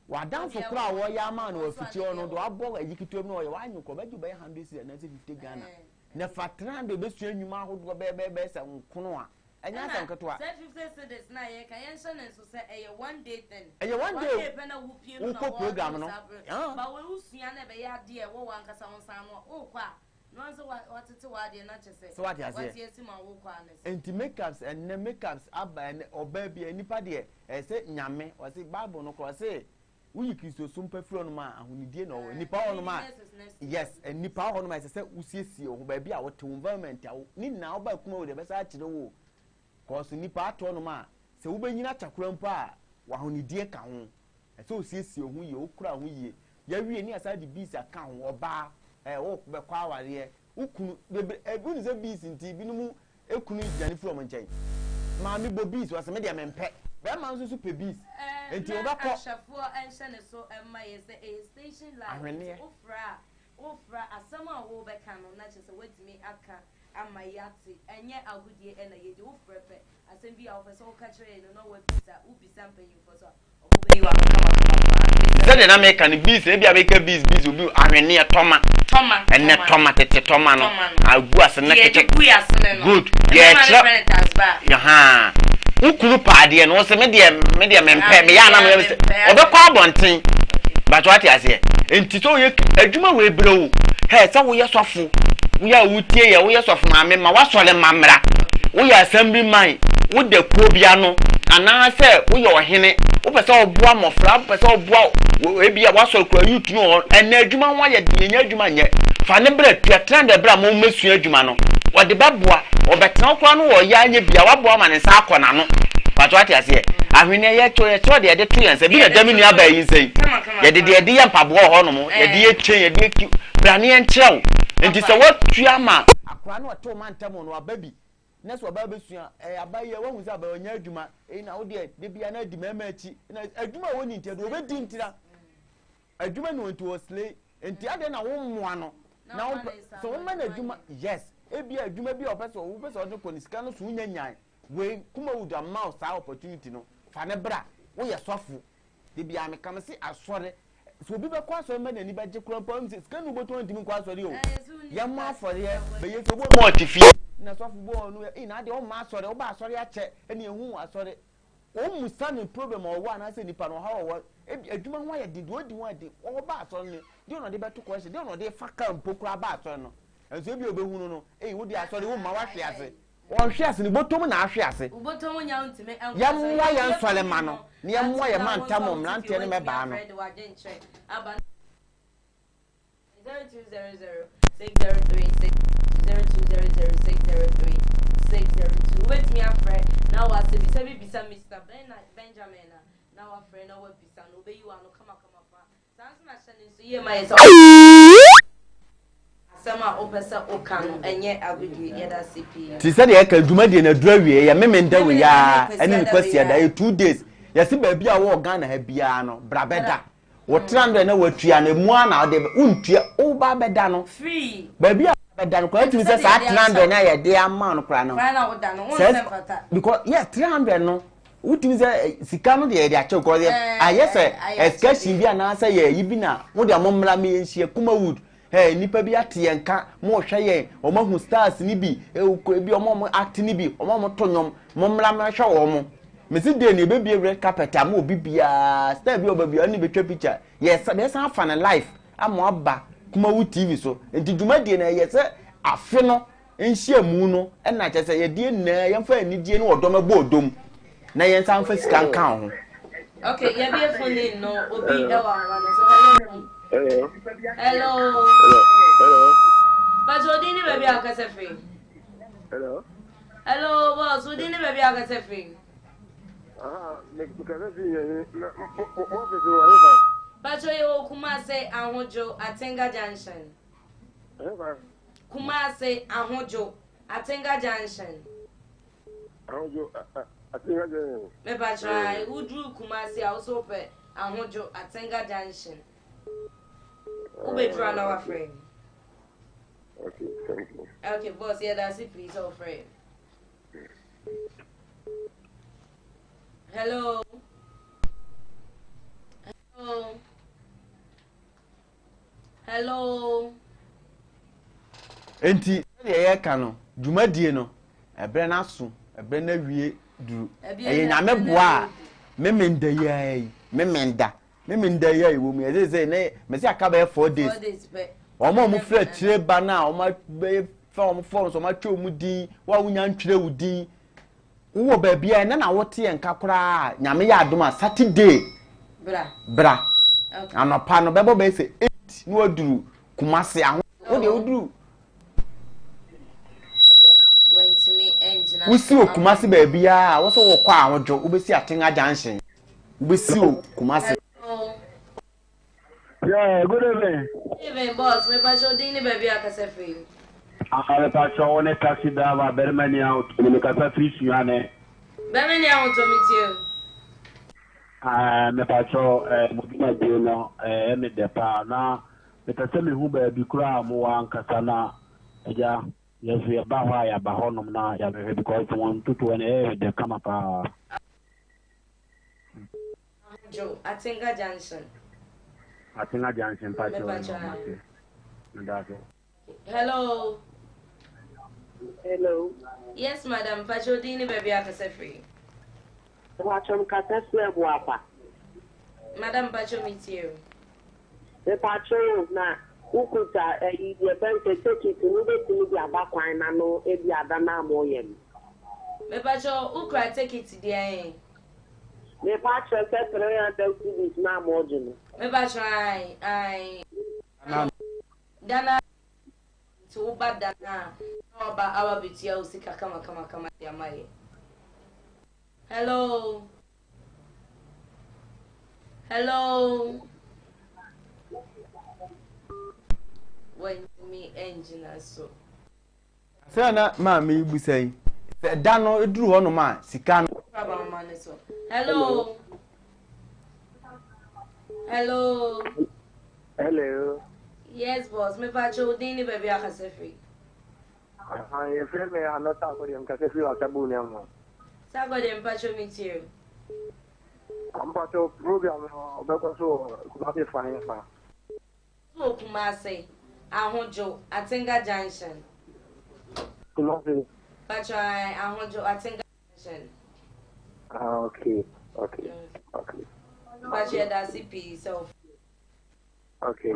Speaker 3: w'adamfo koraa a wɔyɛ ama no afikyire hɔ no de wabɔ ayi ketewa bi na ɔyɛ wanyɛ koraa ɔbɛgye bɛyɛ 100 cedis anaasɛ 50 Ghana na fa 300 bɛsua nnwuma ahodoɔ bɛyɛ bɛyɛ bɛyɛ sɛ nkono a ɛnyɛ asɛm ketewa.
Speaker 2: Sɛ 50 cedis na yɛka yɛnhyɛ ne nso sɛ ɛyɛ one day thing.
Speaker 3: Ɛyɛ one day
Speaker 2: one day pɛ na wopie no na
Speaker 3: wokɔ program no.
Speaker 2: Saa bere ba wosua na ɛbɛyɛ adeɛ ɛwɔ w'ankasa wo nsa ano a wokɔ a
Speaker 3: So wate aseɛ? Nti makeups ɛnnɛ makeups aba ɛnnɛ ɔbaa bi nipa deɛ ɛsɛ Nyame ɔse bible no korɔ ɔse woyi Kristosom pa firi hɔnom a ahonidie na ɔwɔ nipa hɔnom a yes nipa hɔnom a ɛsɛ sɛ wosiesie wo ho baabi a wote wo environment a ne nyinaa woba akuma wo deɛ ɛbɛsa akyerɛ wo kɔɔso nipa ato hɔnom a sɛ wobɛnyina kyakora mpo a wahonidie ka ho. Ɛsɛ sɛ osiesie wo ho yie, wokora wo ho yie. Yɛawie ne yɛasan de bees aka ho. Ɔbaa, ɛɛ, wobɛkɔ awareɛ, wo kunu, bebree, ebi wonim sɛ bees nti, ebinom kunu dwane firi wɔn nkyɛn. Maame bɔ bees, ɔse me deɛ mempɛ. Bɛrima nso so pɛ bees,
Speaker 2: Ɛɛ,
Speaker 3: nti
Speaker 2: na
Speaker 3: wɔbɛkɔ.
Speaker 2: ahwɛfoɔ nhyɛ ne so mma yɛ sɛ ɛyɛ station live, nti
Speaker 3: Ahweneɛ.
Speaker 2: wofrɛ a, wofrɛ a, asɛm a worebɛka no na kyerɛ sɛ woatumi aka ama yɛate. Ɛnyɛ agodie na yɛdi, wofrɛ pɛ, asɛm bi a wopɛ sɛ woka kyerɛ yɛn no na woabisa, wobisa mpanyimfoɔ so a, wɔbɛyi wo ano kamakama paa. Bisa
Speaker 3: Sɛdeɛ na meka no bees ebi a meka bees bees obi ahweneɛ tɔma
Speaker 2: Tɔma,
Speaker 3: ɛnɛ
Speaker 2: tɔma.
Speaker 3: tɔma tete tɔma no
Speaker 2: Tɔma no.
Speaker 3: agu ase na
Speaker 2: Deɛ
Speaker 3: kɛkyɛ
Speaker 2: yɛde gu yɛn asene no.
Speaker 3: good deɛ
Speaker 2: Mmarima no
Speaker 3: ɛkyerɛ
Speaker 2: frɛ no tasbaa.
Speaker 3: yahaa wo kunu pɛ adeɛ no ɔsɛ me deɛ me deɛ mempɛ
Speaker 2: Ah,
Speaker 3: meyɛ anam
Speaker 2: me
Speaker 3: yɛ
Speaker 2: deɛ
Speaker 3: sɛ
Speaker 2: mempɛ.
Speaker 3: ɔbɛkɔ abɔnten bàtɛ wate aseɛ nti sɛ woyɛ adwuma wɔ ebere wo hɛ sɛ woyɛ sɔfo woyɛ a wotie yɛ woyɛ sɔfo maame ma wasɔre ma mmra woyɛ assembly man woda kuo bi ano anaasɛ woyɛ ɔhene wopɛ sɛ ɔboa mmɔfra wopɛ sɛ ɔboa ebi a wasɔre kura youth no wɔ hɔ ɛnna adwuma ho ayɛ den yɛnyɛ adwuma nyɛ fa ne brɛ tua tena dɛ brɛ a mo mmɛsua adwuma no wɔde bɛboa ɔbɛtena wo koraa no wɔ ɔyɛ anyɛ bia waboa ma ne nsa akɔ n'ano pàtó ate aseɛ ahweneɛ yɛto yɛkyerɛ deɛ yɛde to yɛn nsa bi na ɛda me nua baa yi nsa yi yɛde deɛ yɛde yɛ mpaboa wɔ hɔnom yɛde yɛ chain yɛde yɛ ki bra ne yɛnkyerɛ wo nti sɛ woatua ma akora no ɔte wo ma ntɛm no aba bi na sɛ ɔbaa bɛsua ɛyɛ aba yi a wahu sɛ aba ɔnyɛ adwuma ɛyi na wodeɛ de bia na adi mmarima akyi na adwuma a wɔni nti ɛde wɔbɛdi ntira adwuma ni wɔn nti wɔsile nti adeɛ na wɔmmoa no na wɔmpɛ sɛ wɔma no adwuma yes ebi adwuma bi a ɔpɛ sɛ wɔpɛ sɛ ɔde kɔ ne sika no so wonya nyan wei Kumawood ama wo saa opportunity no fa ne bra woyɛ sɔfo de bia meka me se asɔre sɛ obi bɛkɔ asɔre ma n'ani bɛgye koraa mpo sɛ sika no wobɛtɔn ntumi nkɔ asɔre o yɛmmɔ afɔreɛ bɛyɛ sɛ obi ɔma ɔte fie na sɔfo bi wɔ no ɛyi na adeɛ ɔmma asɔre woba asɔre akyɛ ɛne ehu wɔ asɔre ɔmmusa ne problem a ɔwɔ anaasɛ nipa no ɔhaw ɔwɔ ebi adwuma ho ayɛ den deɛ ɔdi ho ayɛ den ɔba asɔre no deɛ ɔna ɔde bɛto kɔɛhyɛ deɛ ɔna ɔde fa kaa mpo koraa ba asɔre no nso ebi a obɛhu no no eyi wode asɔre wo mma wahwe ase wɔnhwe ase ne bɔtɔm na ahwe ase yɛmmoa yɛn nsɔre ma no na yɛmmoa yɛn ma ntam mmeranteɛ ne mmɛbaa no.
Speaker 2: 0200 603 0200 603 602 wobɛtumi afrɛ na wasɛbisa bi bisa Mr. Benjamin a na wafrɛ na wabisa no wobɛyi w'ano kamakama pa saa nso na hyɛ ne nso yie ma yɛ sɛ asɛm a wopɛ sɛ woka no ɛnyɛ agodie. Yɛda ase pii.
Speaker 3: Ti sɛdeɛ yɛka dwumadie no aduru awie yɛ Memenda wei ara ɛne ne Kwasiada ɛyɛ 2 days yɛse baabi a wɔwɔ Ghana ha biara no bra bɛda wo 300 na watua no emu ara na wode wontua woba bɛda no
Speaker 2: Free.
Speaker 3: Baabi a bɛda no koraa wotumi sɛ saa 300 no a yɛde ama no koraa no
Speaker 2: Koraa na woda no,
Speaker 3: sɛ
Speaker 2: wonsɛ mfata.
Speaker 3: Because yes, 300 no wotumi sɛ sika no deɛ yɛde akyɛw kɔ
Speaker 2: Eh,
Speaker 3: ayɛ sɛ
Speaker 2: ayɛ
Speaker 3: excursion
Speaker 2: akyɛdeɛ.
Speaker 3: Bi anaasɛ yɛ yi bi na mo deɛ mo mmra mi yɛnhyia Kumawood. Hey, nnipa bi ate yɛn nka, wɔrehwɛ yɛn, wɔahu stars no bi, ebi wɔn a wɔn act no bi, wɔn a wɔto nnwom, mommra mmɛhwɛ wɔn. Mesi deɛ ne yɛbɛbie red carpet ama obi biara, star bi a ɔba biara ɔne bɛtwa picture. Yɛsa bɛsan afa no live ama waba Kumawu TV so. Nti dwumadie no ɛyɛ sɛ afe no nhyiamu no na kyerɛ sɛ yɛde nyinaa yɛmfa anigyeɛ ne ɔdɔ mɛbɔ ɔdɔ mu na yɛnsan mfa sika nka ho.
Speaker 2: Okay, yɛbie phone no obi ɛwɔ ahoma no so. Hello.
Speaker 4: Hello.
Speaker 2: Hello.
Speaker 4: Hello. Hello.
Speaker 2: But odin ne baabi a ɔkasa firi.
Speaker 4: Hello.
Speaker 2: Hello, boss. Odin ne baabi a ɔkasa firi.
Speaker 4: Aha, me kasa firi yɛn na mo mo office wɔ hefa?
Speaker 2: Pacho yɛ wɔ Kumase Ahodwo Atenga Junction.
Speaker 4: Hefa?
Speaker 2: Kumase Ahodwo Atenga Junction.
Speaker 4: Ahodwo Atenga Junction.
Speaker 2: Me pacho ai woduru Kumase a wosɛ wopɛ Ahodwo Atenga Junction. Wobɛduru a na wafrɛ.
Speaker 4: Okay, thank you.
Speaker 2: Okay, boss, yɛda ase pii sɛ wofrɛ. Hello. Hello. Hello.
Speaker 3: Enti sɛdeɛ yɛreka no, dwumadie no, ɛberɛ no aso, ɛberɛ no awie duru. Ɛyɛ Nyame boa a, Memenda yi ara yi, Memenda, Memenda yi a ɛwɔ mu yi, ɛsɛ sɛ ne, mɛsɛ aka bɛyɛ 4 days.
Speaker 2: 4 days pɛ.
Speaker 3: Wɔn a wɔfiri akyire ba no a wɔabɛyɛ fa wɔn forms, wɔn atwerɛ wɔn din, wo a wonya ntwerɛ wo din, wowɔ baabi a ɛnɛ na wote yɛn nka koraa a, Nyame yɛ adom a, Saturday
Speaker 2: Bra.
Speaker 3: Bra.
Speaker 2: Okay.
Speaker 3: Anɔpa no bɛbɔ bɛyɛ sɛ 8 na waduru Kumase aho. Wo deɛ woduru
Speaker 2: Wantumi angyina.
Speaker 3: Wosi wɔ Kumase baabiara a, wo sɛ wokɔ Ahodwo, wobɛsi Atenga Junction. Wobɛsi wɔ Kumase.
Speaker 2: Hello.
Speaker 5: Yeah, good evening.
Speaker 2: Good evening, boss. Me pacho din ne baabi a kasa firi.
Speaker 5: Ah, me pacho wo ne taxi driver barima ni ahotɔ me kasa firi Sunyani.
Speaker 2: Bɛrima ni ahotɔ me tie o.
Speaker 5: Ah, me pacho eh mo dwumadie no eh me dɛ paa na mepɛ sɛ mehu baabi koraa a mowɔ ankasa na agya yɛso yɛba hɔ a yɛaba hɔnom na yɛabɛhwɛ because wɔn ntotoɔ no ɛyɛ dɛ kama paa.
Speaker 2: Ahodwo Atenga Junction.
Speaker 5: Atenga Junction
Speaker 2: Me
Speaker 5: pacho
Speaker 2: pacho
Speaker 5: no
Speaker 2: ae.
Speaker 5: mate. Meda ase.
Speaker 2: Hello.
Speaker 6: Hello.
Speaker 2: Yes, madam. Pacho din ne baabi a kasa firi.
Speaker 6: Mepacho mekasa firi Abuakwa.
Speaker 2: Madam pacho me tie o.
Speaker 6: Mepacho o, na wokuta ayi deɛ fɛn sɛ ticket no, wobɛtumi de aba kwan n'ano ebi ada no a moyɛ no.
Speaker 2: Me pacho wokura ticket deɛ?
Speaker 6: Mepacho sɛ 300 cedis na mogye no.
Speaker 2: Me pacho ae ae. Dana nti woba dana a na waba aba betua wo sika kama kama kama de ama yɛ. Hello. Hello. Wantumi angyina so.
Speaker 3: Sɛ na maame yi busa yi, sɛ da no duru hɔnom a, sika no.
Speaker 2: Praba mama ne so. Hello. Hello.
Speaker 4: Hello.
Speaker 2: Yes, boss. Me pacho wo din ne baabi a kasa firi.
Speaker 4: Ah, yɛfrɛ me Anɔta Akɔdeɛ, mekasa firi Asabu ne mu.
Speaker 2: Sagɔde mpacho me tie o.
Speaker 4: Mpacho program no ɔbɛkɔ so wɔ Kumasi fan fa?
Speaker 2: So wɔ Kumase, Ahodwo, Atenga Junction.
Speaker 4: Kumasi.
Speaker 2: Pacho ae, Ahodwo, Atenga Junction.
Speaker 4: Ah, okay.
Speaker 2: Mpacho yɛda ase pii sɛ wo.
Speaker 4: Okay.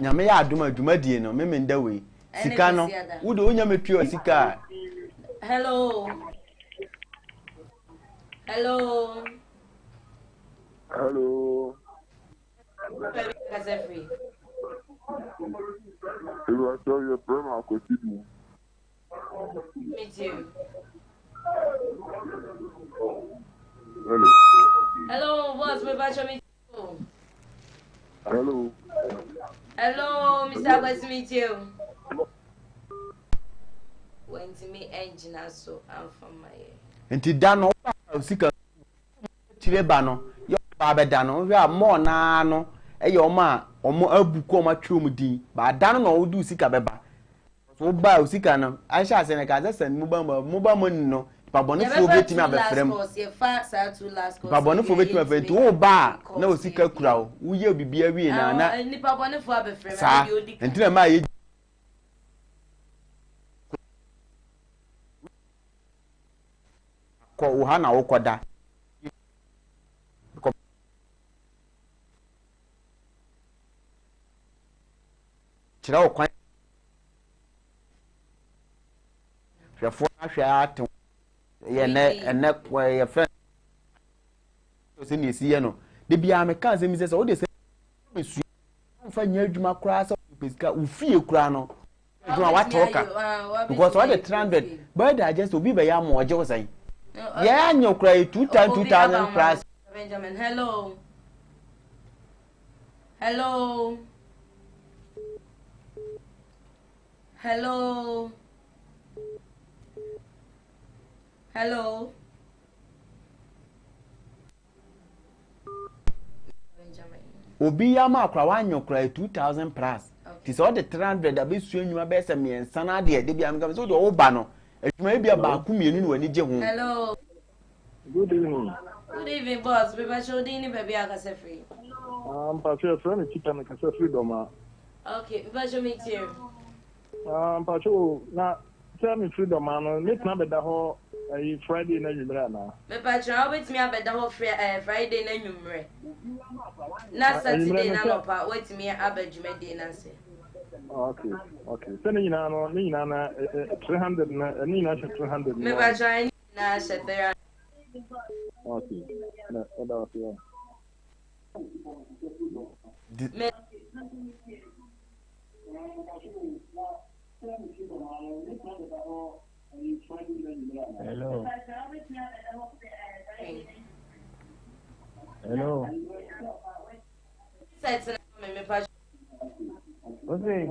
Speaker 3: Nyame yɛ adom a dwumadie no Memenda wei
Speaker 2: Ɛne
Speaker 3: sika no
Speaker 2: Kwasiada.
Speaker 3: wode wonya mɛtua sika a.
Speaker 2: Hello. Hello.
Speaker 4: Hello.
Speaker 2: Baabi a kasa firi.
Speaker 4: Mpacho yɛfrɛ me Akwasi du.
Speaker 2: Me tie o.
Speaker 4: Hello.
Speaker 2: Hello, boss. Me pacho me tie o.
Speaker 4: Hello.
Speaker 2: Hello, Mr. Akwasi, me tie o. Wantumi angyina so amfa ma yɛ.
Speaker 3: Nti da no woba a sika kyire ba no yɛ ɔba abɛda no wohwɛ a mɔɔ naa no ɛyɛ ɔmo a ɔmo abuku ɔmo atwerɛ ɔmo din ba da no na ɔwode sika bɛba so woba a sika no ahyɛ ase no ka sɛ send mobile money, mobile money no. Nipa bɔnefoɔ bɛtumi abɛfrɛ mu. Nipa bɔnefoɔ bɛtumi abɛfrɛ nti wo ba a na osika kura wo woyɛ biribi awie na na saa nti na ɛma yɛ kɔ wo ha na wokɔda. Kyerɛ wo kwan. Hwɛfoɔ no ahwɛ ara te yɛ nɛ ɛnɛ yɛfrɛ sɛ nea esi yɛ no de biara meka asɛm bi sɛ sɛ wode sɛ bɛsua mfa nyɛ adwuma koraa sɛ wopɛ sika wo fie koraa no adwuma wate wo ka because wɔde 300 bɛyɛ de agye sɛ obi bɛyɛ ama ɔgye wo sɛn yɛ anyɛ koraa yɛ 2000 2000 plus.
Speaker 2: Benjamin hello hello. Hello. Hello.
Speaker 3: Obi yam akora wanyɛ okora yɛ 2000 plus. Ti sɛ ɔde 300 abɛsua nnwuma bɛyɛ sɛ mmiɛnsa no adeɛ de bi ameka sɛ wode ɔwo ba no adwuma bi a baako mmienu na w'ani gye ho.
Speaker 2: Hello.
Speaker 4: Good evening.
Speaker 2: Good evening, boss. Mepa kyɛw din ne baabi a akasa firi.
Speaker 4: Ah, mpacho yɛfrɛ me Peter mekasa firi Dɔma.
Speaker 2: Okay, mpacho me tie.
Speaker 4: Ah, mpacho na sɛ mefiri Dɔma no, mɛtumi abɛda hɔ ɛyi Friday na anwummerɛ anaa?
Speaker 2: Mepa kyɛw, wobɛtumi abɛda hɔ fri eh, Friday na anwummerɛ. Na Saturday na anɔpa woatumi aba dwumadie no ase.
Speaker 4: Okay, okay. Sɛ ne nyinaa no, ne nyinaa na 300 na ne nyinaa hyɛ 300 no.
Speaker 2: Mepa kyɛw, Na hyɛ bere a.
Speaker 4: Okay. Na ɛda ase a.
Speaker 2: Me.
Speaker 7: Hello. Hello.
Speaker 2: Set na me me pa.
Speaker 7: Ose.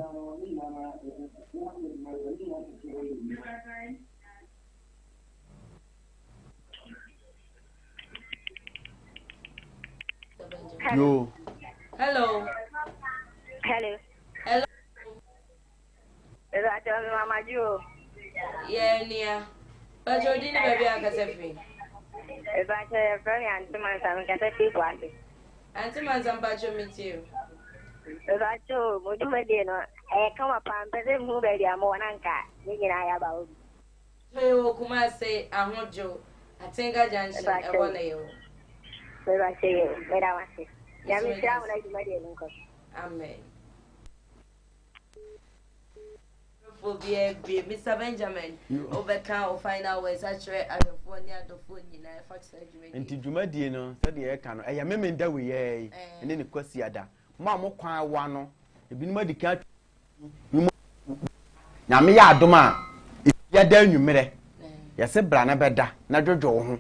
Speaker 3: Yo.
Speaker 2: Hello.
Speaker 8: Hello.
Speaker 2: Hello.
Speaker 8: Ìbàjọ́ mi mama ju o.
Speaker 2: Yẹ nua. Bàjọ́ odi ní baabi a kasa firi.
Speaker 8: Ìbàjọ́ yẹ fẹ́ mi àǹtí Mansa mi kasa firi Kwasi.
Speaker 2: Àǹtí Mansa mpàjọ́ mi tie o.
Speaker 8: Ìbàjọ́ mo dwumadie no ɛyɛ kama paa mpɛ sɛ mehu baabi a mowɔ na nka ne nyinaa yɛaba hɔ bi.
Speaker 2: So yɛwɔ Kumase, Ahodwo, Atenga Junction, ɛhɔ na yɛwɔ.
Speaker 8: Mebakyɛ yɛ o, meda wo ase. Nyame nhyira wo na dwumadie no nkɔ so.
Speaker 2: Amen. Foɔ biara bie. Mr. Benjamin, wobɛka wo final words akyerɛ ahwɛfoɔ ne adɔfoɔ nyinaa ɛfa saa dwumadie.
Speaker 3: Nti dwumadie no sɛdeɛ yɛka no ɛyɛ Memenda wei yi ɛne ne Kwasiada. Mo a mo kwan wa no ebinom adi kan atwa Nyame yɛ adom a yɛda anwummerɛ yɛse bra na bɛda na dwodwo wo ho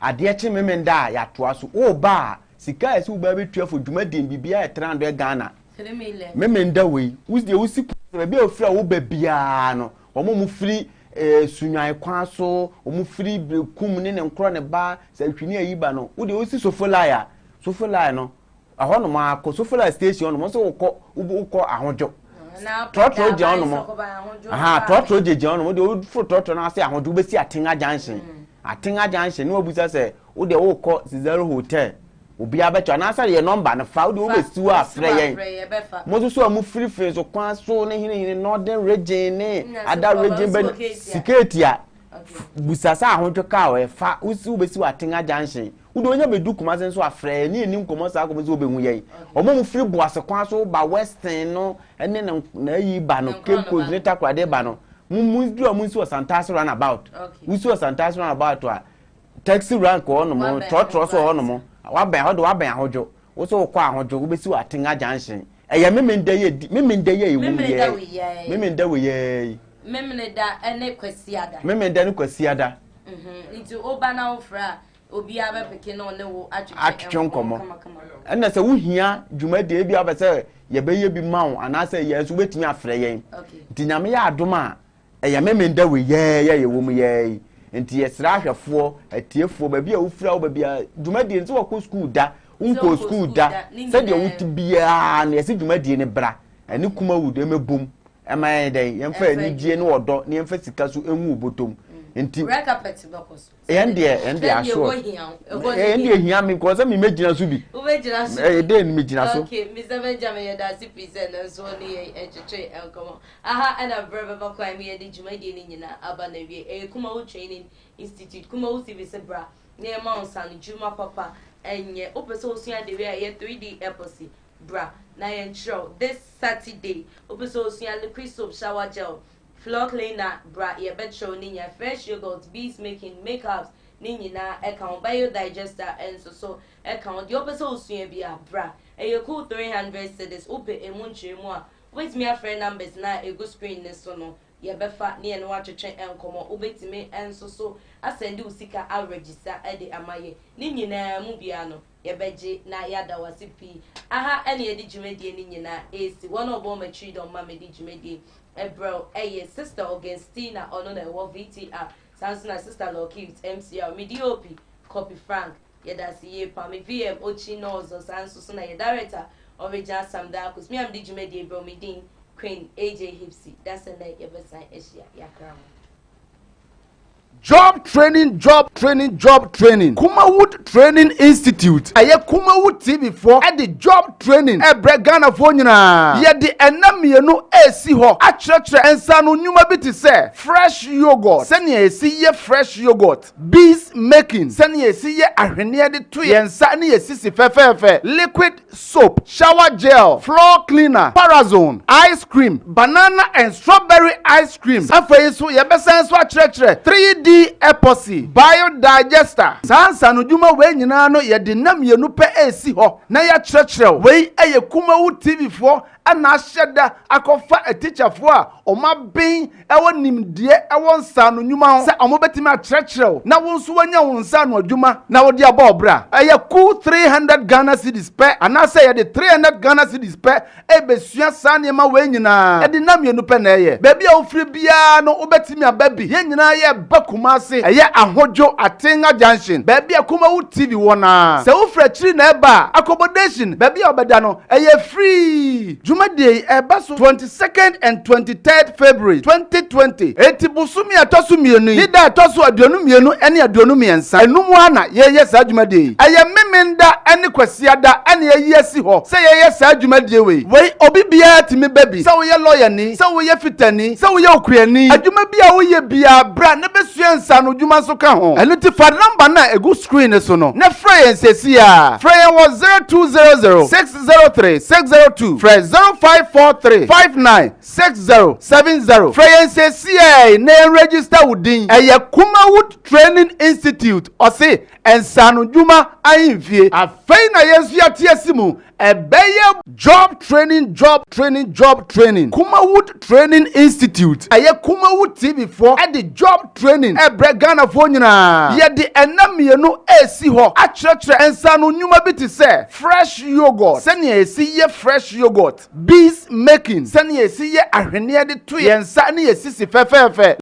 Speaker 3: adeɛ kye memenda a yɛatoa so woba a sika a ɛsɛ woba bɛtua fo dwumadie biribiara yɛ 300 Ghana memenda wei wodeɛ wosi baabi a wofiri a woba biara no wɔn a wɔfiri eh, sunwan kwan so wɔn firi berekum ne ne nkorɔ ne ba sɛ hwini ayi ba no wodeɛ wosi sofolai a sofolai no Ɛhɔnom ara kɔ Sofola station hɔnom nso wokɔ wokɔ Ahodwo. Trɔtrɔ gyina hɔnom. Aha trɔtrɔ gyinagyina hɔnom wode woforo trɔtrɔ no ase Ahodwo wobɛsi Atenga junction. Mm. Atenga junction ne wabusa sɛ wode wokɔ Cesaro hotel obiara bɛkyɛ anaasɛ yɛ nɔmba no fa wode wobɛsi hɔ a frɛ yɛn. Mo nso so a mofirifiri nso kwan so ne henehene northern region ne ada region bɛ sikeetia Busa sɛ ahodwo kaa ɔ ɛfa wosi wobɛsi wɔ Atenga junction wode onya bɛdu Kumase nso a frɛ yɛn ne yɛni nkɔmmɔ saa kɔpem sɛ wobɛhu yɛn wɔn a wɔfiri Boase kwan so ba Western no ne ne n'ayi ba no Cape Coast ne Takoradi ba no mo mo duru a mo nsi wɔ Santase runabout wosi wɔ Santase runabout a taxi rank wɔ hɔnom trɔtrɔ so wɔ hɔnom wabɛn hɔ de wabɛn ahodwo Wo so wokɔ ahodwo wobɛsi wɔ Atenga junction. Ɛyɛ Memenda yi edi Memenda yi a ɛwɔ mu yɛ Memenda wɔ yɛ yi.
Speaker 2: Memenda ne Kwasiada.
Speaker 3: Memenda ne Kwasiada.
Speaker 2: Mhm, nti woba na wofrɛ a obiara bɛpeke na ɔne wo
Speaker 3: atwetwe nkɔmmɔ. Ɛna sɛ wohia dwumadie ebi a wopɛ sɛ yɛbɛyɛ bi ma wo anaasɛ yɛn nso wobɛtumi afrɛ yɛn. Nti Nyame yɛ adom a Ɛyɛ Memenda wei yɛɛ yɛ yɛwɔ mu yɛɛ yi nti yɛsrɛ ahwɛfoɔ, atiefoɔ, baabi a wofiri a wo baabi a dwumadie no sɛ wɔkɔ sukuu da, wonkɔɔ sukuu da, sɛdeɛ wote biara no yɛse dwumadie no bra ɛne Kumawood ɛmɛbom ɛma yɛn dɛn yɛmfa anigyeɛ ne ɔdɔ ne yɛmfa sika so ɛngu wo bɔtɔm. Nti
Speaker 2: Red carpet bɛkɔ so.
Speaker 3: Yɛn deɛ asoɔ yɛn deɛ hia mi kɔ sɛ mi mɛgyina so bi.
Speaker 2: Wobɛgyina so.
Speaker 3: Ɛyɛ den mi gyina so.
Speaker 2: Okay, Mr Benjamin, yɛda ase pii sɛ no nso ne yɛn ɛtwetwe nkɔmmɔ aha. Ɛna berɛ bɛba kwan mu yɛde dwumadie no nyinaa aba na wie. Ɛyɛ Kumawu Training Institute, Kumawu TV sɛ bra na yɛma wo nsa no dwuma papa. Ɛnyɛ wopɛ sɛ wosua de wei a ɛyɛ 3D epoxy, bra na yɛnkyerɛw this Saturday. Wopɛ sɛ wosua liquid soap, shower gel, floor cleaner, bra, yɛbɛkyerɛw ne nyinaa. Fresh yogurt, beads making, makeups ne nyinaa ɛka ho, biodigester nso so ɛka ho. Deɛ wopɛ sɛ wosua bi a, bra. Ɛyɛ cool 300 cedis. Wopɛ emu nkyerɛmu a, wobɛtumi afrɛ numbers na egu screen ne so no, yɛbɛfa ne yɛn watwetwe nkɔmɔ. Wobɛtumi nso so asend wo sika aregister ɛde ama yɛ. Ne nyinaa mu bia no, yɛbɛgye na yɛada wase pii. Aha ɛne yɛde dwumadie no nyinaa esi. Wɔn a ɔbɔ wɔn akyi dɔm ma mede dwumadie ɛbrɛw ɛyɛ Sister Augustina, ɔno na ɛwɔ VTR. Saa nso na Sister Lɔkit MCR, me DOP Copy Frank, yɛda ase yie pa. Me VM Ochi Nɔɔso. Saa nso so na yɛ director Ɔregya Sam Darkus. Me a mede dwumadie brɛw, me din Queen AJ Hipsy. Dasɛ nɛ yɛbɛsan ahyia, yɛakra mo.
Speaker 1: Job training, job training, job training. Kumawood Training Institute, ɛyɛ Kumawood TV foɔ ɛde job training ɛbrɛ Ghanafoɔ nyinaa. Yɛde ɛnna mmienu esi hɔ akyerɛkyerɛ nsa no nnwuma bi te sɛ fresh yogurt, sɛnea esi yɛ fresh yogurt, beads making, sɛnea esi yɛ ahwenneɛ de to yɛn nsa ne yɛ sisi fɛfɛɛfɛ, liquid soap, shower gel, floor cleaner, parazone, ice cream, banana and strawberry ice cream. Afei nso yɛbɛsan so akyerɛkyerɛ 3D epoxy, biodigester. Saa nsanodwuma wei nyinaa no, yɛde nam mmienu pɛ esi hɔ na yɛakyerɛkyerɛ. Wei ɛyɛ Kumawu TV foɔ ɛna ahyɛ da akɔfa atikyafoɔ a ɔmo aben ɛwɔ nimdeɛ ɛwɔ nsaano nnwuma ho sɛ ɔmo bɛtumi akyerɛkyerɛw na wo nso wanya wo nsaano adwuma na wode abɔ ɔbra. Ɛyɛ cool 300 Ghana cedis pɛ, anaasɛ yɛde 300 Ghana cedis pɛ ɛbɛsua saa nneɛma wei nyinaa. Ɛde nam mmienu pɛ na ɛyɛ. Baabi a wofiri biara no, wobɛtumi aba bi. Yɛn nyinaa yɛ ba Kumase, ɛyɛ Ahodwo Atenga Junction, baabi a Kumawu TV wɔ naa. Sɛ wofiri akyiri na ɛba a, accommodation, baabi a wɔbɛda no, ɛyɛ free. Dwumadie yi ɛba so 22nd and 23rd February 2020. Eti bosomi a ɛtɔ so mmienu yi ne da ɛtɔ so 22 ɛne 23 enum a na yɛyɛ saa dwumadie yi. Ɛyɛ Memenda ɛne Kwasiada ɛne yɛyi asi hɔ sɛ yɛyɛ saa dwumadie wei. Wei obi biara tumi ba bi, sɛ woyɛ lɔyani, sɛ woyɛ fitani, sɛ woyɛ okuani, adwuma bi a woyɛ biara, bra ne bɛsua nsano dwuma nso ka ho. Ɛno ti fa number na egu screen ne so no ne frɛ yɛn sɛsi a. Frɛ yɛn wɔ 0200 603 602, frɛ 0543 59 6070. Frɛ yɛn sɛsi na yɛn register wo din. Ɛyɛ Kumawood Training Institute, ɔse nsanodwuma ahemfie. Afei na yɛn nso yɛate asi mu. Ɛbɛyɛ job training, job training, job training. Kumawood Training Institute, ɛyɛ Kumawood TV foɔ ɛde job training ɛbrɛ Ghanafoɔ nyinaa. Yɛde ɛnna mmienu esi hɔ akyerɛkyerɛ nsano nnwuma bi te sɛ fresh yogurt, sɛnea esi yɛ fresh yogurt, beads making, sɛnea esi yɛ ahwenneɛ de to yɛn nsa ne yɛ sisi fɛfɛɛfɛ.